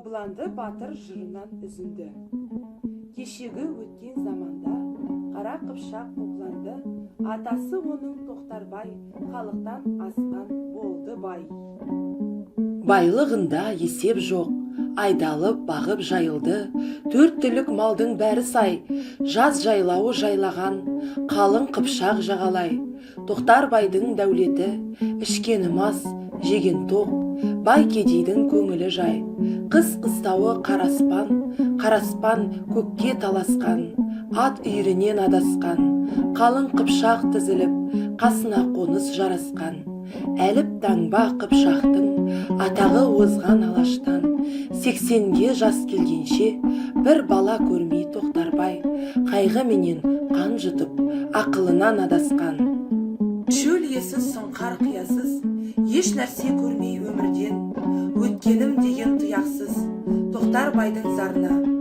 Қобыланды батыр жырынан үзінді. Кешегі өткен заманда Қара Қыпшақ Қобыланды, атасы оның Тоқтарбай, халықтан асқан болды бай. Байлығында есеп жоқ, айдалып бағып жайылды, төрт түлік малдың бәрі сай, жаз жайлауы жайлаған, қалың Қыпшақ жағалай. Тоқтар байдың дәулеті, ішкені мас, жеген тоқ, бай кедейдің көңілі жай. Қыс қыстауы қараспан, қараспан көкке таласқан, ат үйірінен адасқан, қалың Қыпшақ тізіліп, қасына қоныс жарасқан. Әліп таңба Қыпшақтың атағы озған алаштан. 80-ге жас келгенше бір бала көрмей Тоқтарбай, қайғы менен қан жұтып, ақылынан адасқан. Шөл иесіз, сұңқар қиясыз, еш нәрсе көрмей өмірден өткенім деген тұяқсыз Тоқтар байдың зарына.